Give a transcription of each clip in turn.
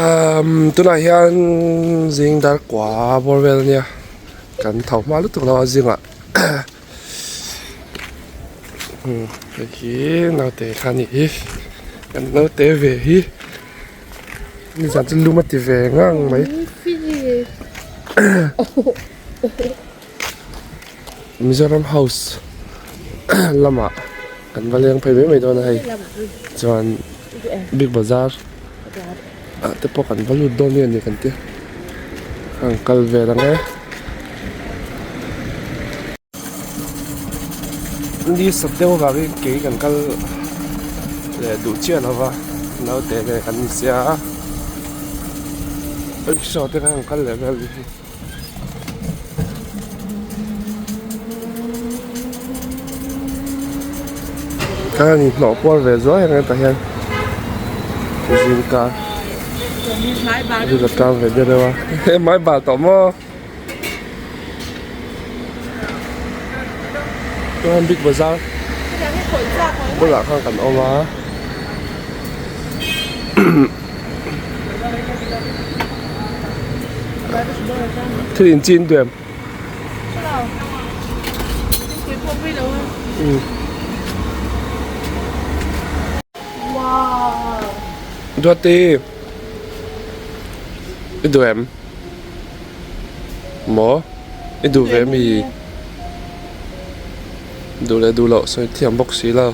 Umm tunah hian zing dar kua bawr vel ania kan tho hma lutuk lo a zingah umm hei hi naute kha a nih hi kan naute ve hi nizan chu lum a ti ve ngang mai Mizoram house lamah kan va leng phei mai mai dawn a hei chuan big bazar ah te pawh kan va lut dawn nge ni kan ti a an kal vel ang e ni sat deuh avangin kei kan kal leh duh chiah lo va naute nen kan insiam a rickshaw te khan an kal leh vel hi. Khan in hnawh kual ve zuai ang hetah hian zingkar zing a tang ve deuh deuh a he hmai bal tawh maw chuan big bazar bulah khan kan awm a. Thil in chin duh em? Duati i duh em? Maw i duh ve mi? Duh leh duh loh sawi thiam bawk si lo.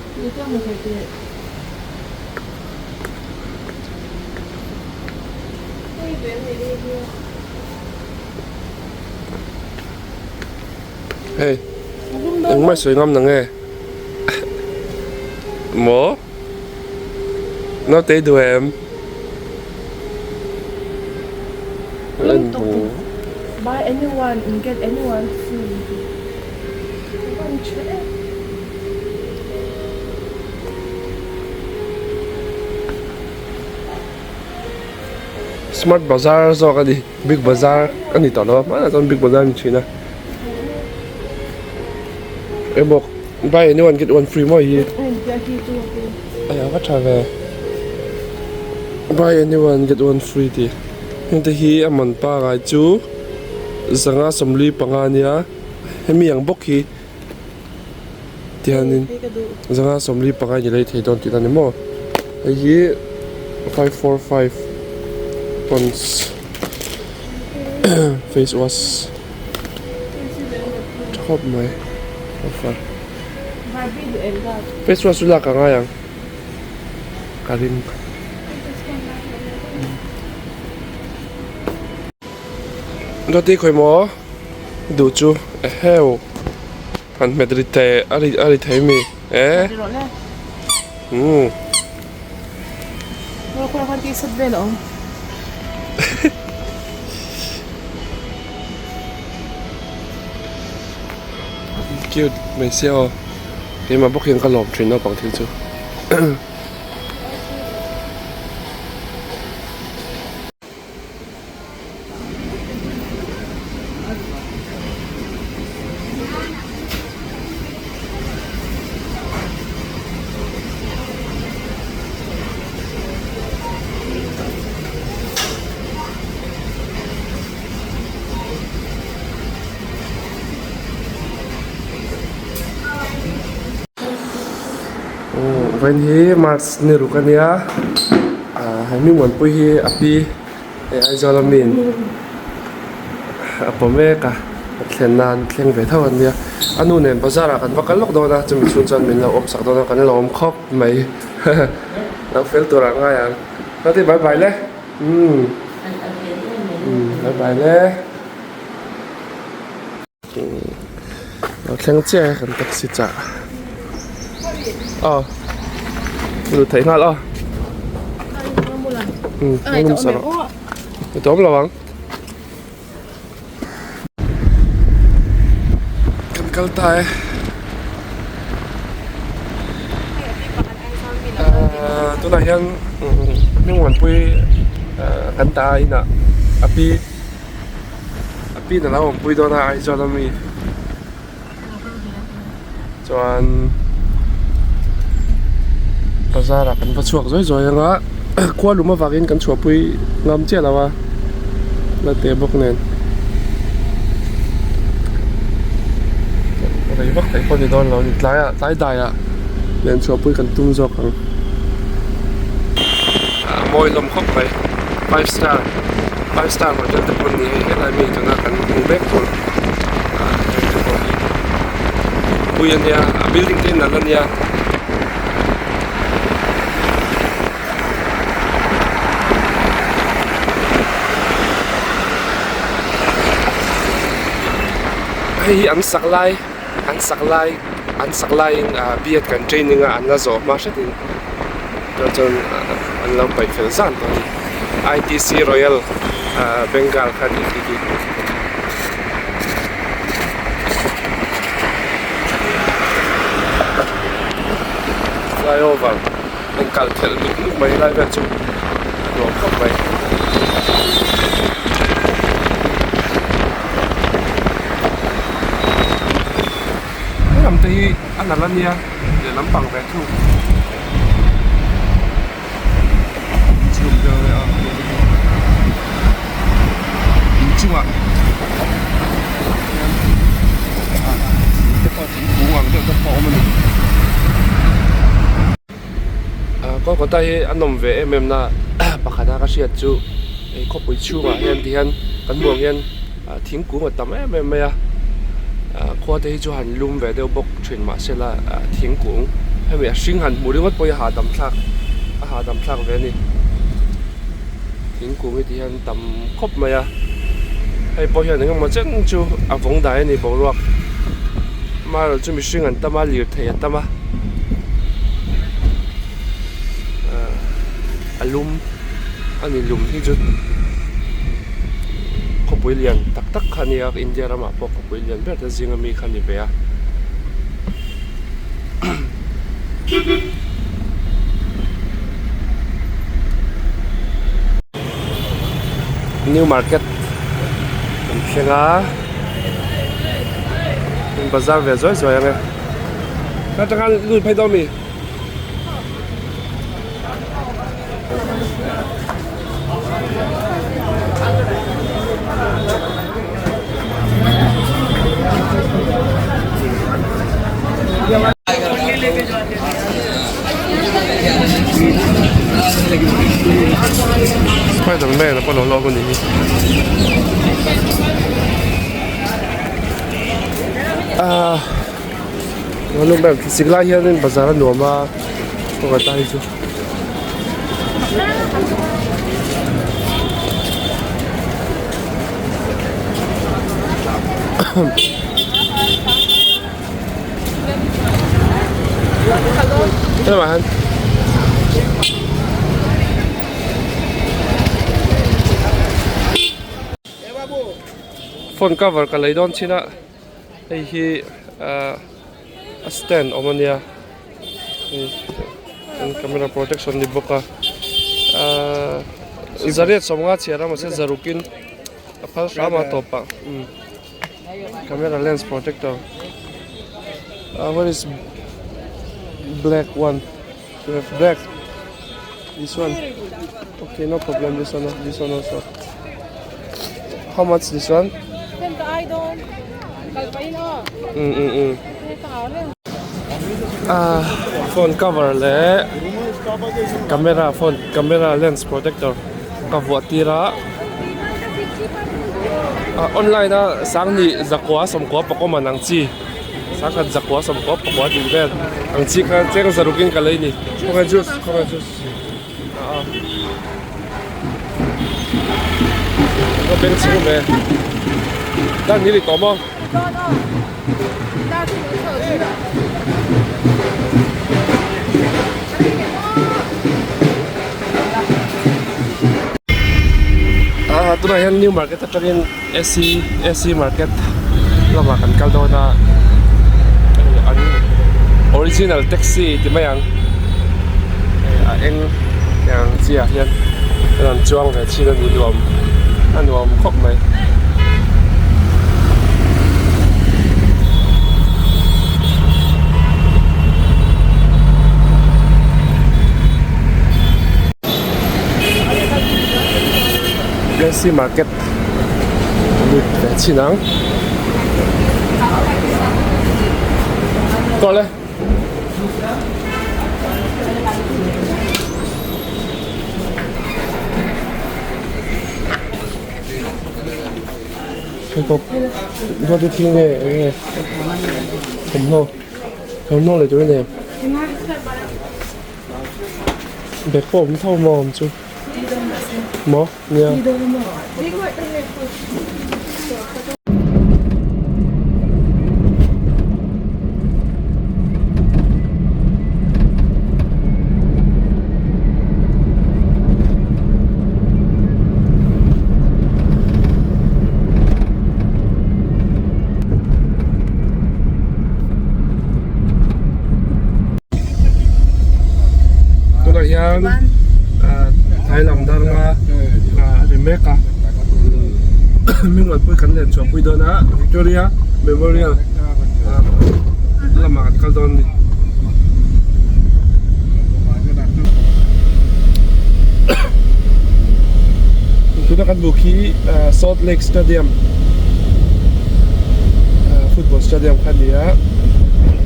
Hei engmah sawi ngam nang e maw naute i duh em Buy anyone and get anyone free. Smart bazar zawk a ni big bazar a ni tawh lo a hmanah chuan big bazar a ni thin a emaw buy any one get one free maw hi a va tha ve buy any one get one free tih heng te hi a man pangai chu zanga 45 a nia hemi ang bawk hi. Tihianin zanga 45 in i lei thei dawn tihna a ni maw hei hi 545 ponds face wash tha khawp mai offer face wash chu lak a ngai ang ka ring. Roti khawi maw duh chu eheu han hmet ri teh a ri a ri thei mi eh umm. Cute mai sia aw keimah bawk hian ka lawm thin naupang thil chu. Vawiin hi March ni ruk a nia ah he hmingmuanpui hi a pi hei Aizawl a mi in a paw mek a a thlen nan thleng ve tho a nia a nu nen bazar ah kan va kal lawk dawn a chumi chhung chuan min lo awm sak dawn a kan lawm khawp mai lo fel tur ah ngai ang chuti bye bye le umm bye bye le. Lo thleng chiah e kan taxi chah aw lut theih nghal aw umm i tawm lo ang kan kal ta e ahh tunah hian hmingmuanpui kan ta a inah a pi. A pin a lo awmpui dawn a Aizawl ami chuan bazar ah kan va chhuak zawi zawi ang a. Khua lum avangin kan chhuahpui ngam chiah lo a la teh bawk nen rei vak theih pawh a ni dawn lo a ni tlaiah tlai daiah len chhuahpui kan tum zawk ang a mawi hlawm khawp mai five star five star hotel te pawh an ni hei helai mi tuna kan hmuh mek tur ah heng te pawh hi pui a nia a building te hi nalh a nia. Hei hi an sak lai an sak lai an sak laiin ah B Ed kan training a an la zawh hma hretin chuan chuan an lo paih fel zan tawh a ni I T C Royal ah Bengal kha a nih khi khi. Flyover in kal thelh nuk nuk mai lai vel chu a nuam khawp mai. Helam te hi a nalh a nia lehlam pang ve thung. Chhum deuh leh a inchungah hian te pawh thingkung ang deuh te pawh a awm a ni ah Kolkata hi a nawm ve em em na pakhat a ka hriat chu hei khawpui chhungah hian ti hian kan hmuh ang hian ah thingkung a tam em em mai a ah khua te hi chu han lum ve deuh bawk thin mahsela ah thingkung hemi a hring han hmuh ringawt pawh hi a hahdam thlak a hahdam thlak ve a ni thingkung hi ti hian tam khawp mai a hei pawh hian engemaw chen chu a vawng dai a ni boruak amaherawhchu chu mihring an tam a lirthei a tam a ah a lum a ni lum hi chu khawpui lian tak tak kha a ni a India ramah pawh khawpui lian ber te zinga mi kha a ni ve a. New market kan thleng a bazar ve zuai zuai ang e atanga lut phei dawn mi. Spider man a pawh lo lawm a nih hi. Ahh Zing lai hianin bazar a nuam a pakhat a hi chu. Helamah hian phone cover ka lei dawn chin a hei hi ahh a stand awm a nia hei camera protection ni bawk a ahh zariat sawmnga chhiar a mahse zarukin a phal hram a tawp ah camera lens protector ah what is black one we have black this one okay no problem this one this one also how much this one um um um ah phone cover leh camera phone camera lens protector ka vuah tir a ah online a sangni zakua sawmkua pakua man ang chi sangkhat zakua sawmkua pakua tih vel ang chi kha cheng zaruk in ka lei ni khawnge juice khawnge juice ah a beng chhung ve dan ni ri tawh maw. Ah tunah hian new market atangin AC AC market lamah kan kal dawn a an original taxi ti mai ang a eng ang chi ah hian an chuang ve thin a ni nuam a nuam khawp mai. Mercy Market a lut ve chin ang. Tawh le. Hei pawh ruat thil nge eng nge thawmhnaw thawmhnaw lei tur a ni em? Bag pawh awm tho maw awm chu maw nia. Tunah hian tlai lam dar nga a ri mek a Mingawlpui kan len chhuahpui dawn a Victoria Memorial lamah kan kal dawn a ni. Tuna kan hmuh khi Salt Lake Stadium football stadium kha a ni a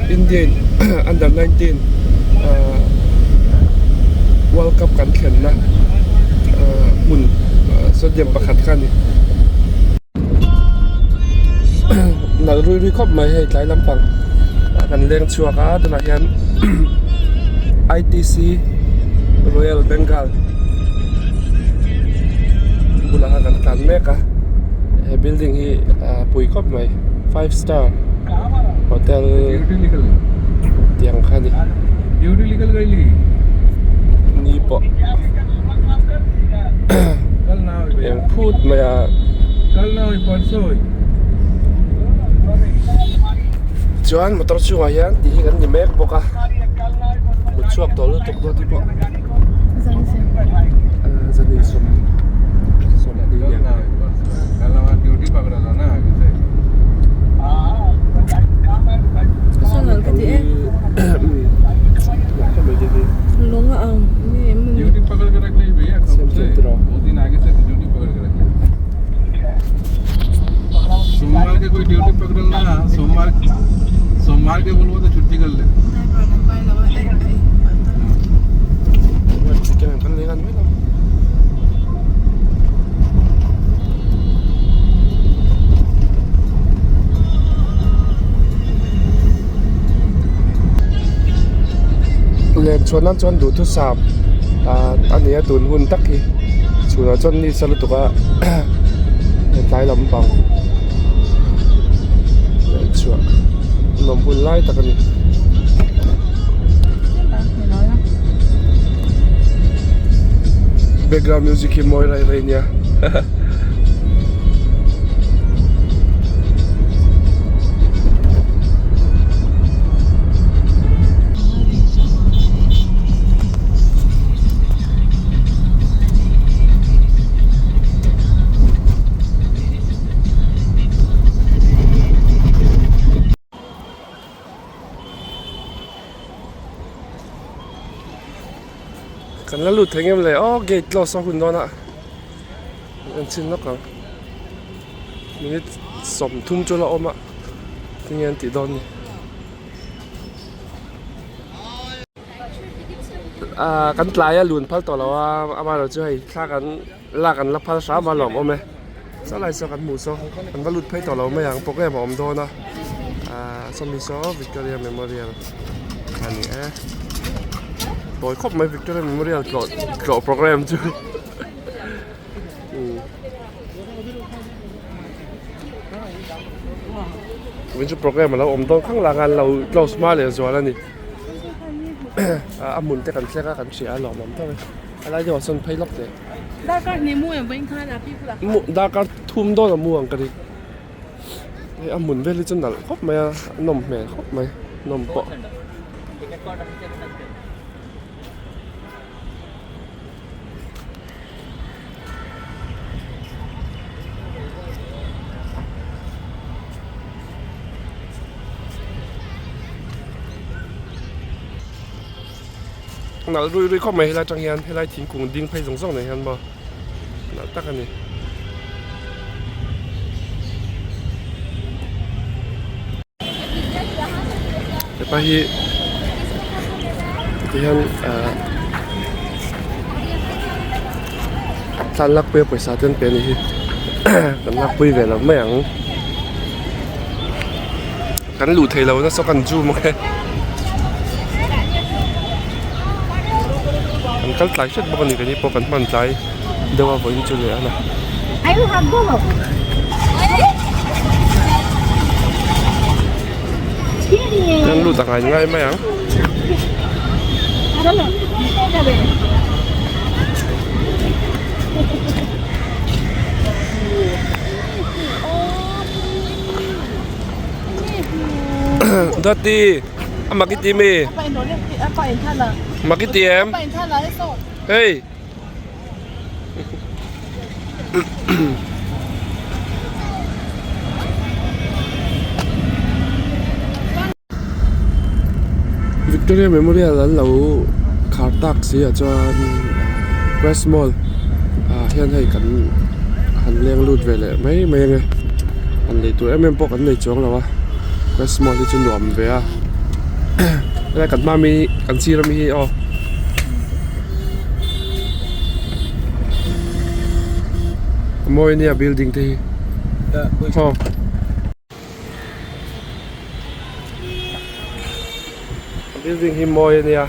India in under 19 world cup kan thlenna hmun stadium pakhat kha a ni. Nalh rui rui khawp mai hei tlai lampang ah kan leng chhuak a tunah hian I T C Royal Bengal bulah khan kan tlan mek a he building hi a pui khawp mai five star hotel tih ang kha a ni ni pawh eng phut mai a. Chuan motor chungah hian tih hi kan ni mek bawk a mut chhuak tawh lutuk dawn te pawh zan in 20 ania. Len chhuah nan chuan duhthusam ah a ni a tun hun tak hi chhunah chuan ni sa lutuk a tlai lampang len chhuah nuam hun lai tak a ni. Background music hi mawi rai rai nia. Kan la lut thei ngem le aw gate close a hun dawn a en chhin lawk ang minute 30 chu la awm a tinge an tih dawn ni ah kan tlai a lun phal tawh lo a amaherawhchu hei thla kan lak an la phal hram a lawm awm e chulai saw kan hmuh saw kan va lut phei tawh lo mai ang program a awm dawn a ahh sawmi saw Victoria Memorial a ni e tawi khawp mai Victoria Memorial tlawh tlawh program chu vawiin chu program a lo awm dawn khang langa an lo close hma leh zual a ni a hmun te kan thleng a kan hria a lawmawm tawk e. A lai deuhah sawn phei lawk teh. Darkar hnih mu em vawiin khan a pi bulah Mu darkar thum dawn a mu ang ka ring. Hei a hmun vel hi chu nalh khawp mai a, a nawm hmel khawp mai, nawm pawh. Nalh rui rui khawp mai helai atang hian helai thingkung ding phei zawng zawng nen hian maw nalh tak a ni. Hepa hi tihian ahh thla an lakpui a pawisa te an pe a nih hi kan lakpui ve lo mai ang kan luh theih loh nasa kan zoom ang e kan kal tlai hret bawk a ni keini pawh kan hman tlai deuh a vawiin chu leh a na. Kan lut a ngai ngai mai ang. Dawti a mak i ti mi? Mak i ti em? Hei. Victoria Memorial an lo khar tak si ah chuan Quest Mall ah hian hei kan han leng lut ve leh mai mai ange han lei tur em em pawh kan nei chuang lo a Quest Mall hi chu nuam ve a helai kan hma mi kan sir ami hi aw. A mawi ania building te hi aw. A building hi mawi ania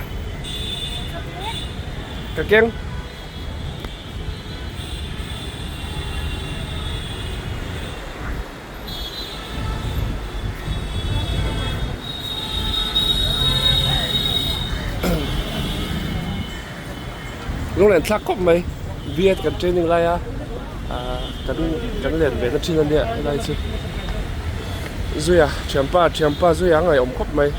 ka keng. Lunglen thlak khawp mai B.Ed kan training lai a ahh kan kan len ve na thin a nia helai chu zuia thianpa thianpa zuia a ngaihawm khawp mai.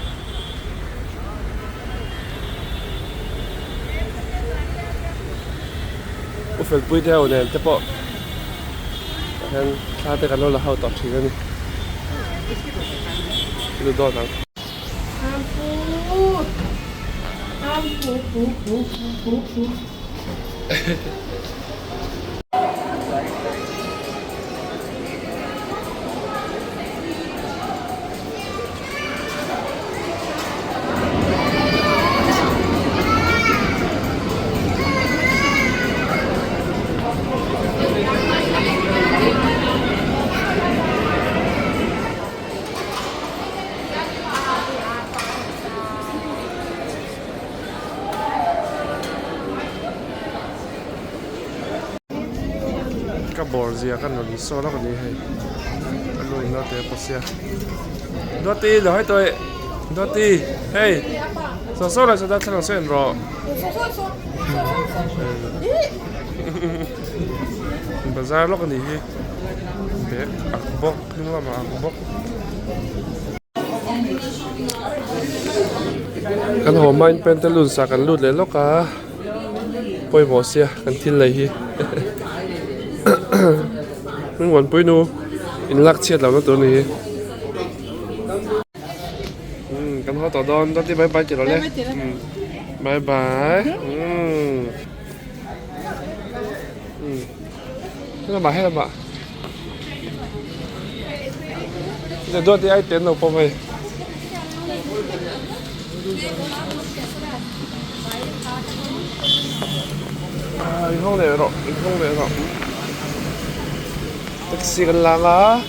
U felpui te ho nen te pawh. Tah hian thla te kan lo la ho tawh thin a ni lu dawn ang. Ka bawr zia ka rawn saw lawk a ni hei ka lu in naute a paw sia Duati lo hai tawh eh Duati hei saw saw lah saw darthlalang saw en rawh bazar lawk a ni hi bag ak bawk hnung lamah ak bawk. Kan haw hmain pantaloons ah kan lut leh lawk a. Pawimawh sia kan thil lei hi Hmingmuanpui nu in lak chhiat lohna tur a ni hi umm kan haw tawh dawn dawti bye bye ti rawh le umm bye bye umm umm helamah helamah duati ai te an lo pawm hei. Inhawng leh rawh inhawng leh rawh taxi kan lang a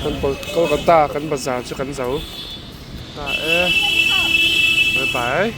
kan Kolkata kan bazar chu kan zo ta e bye bye.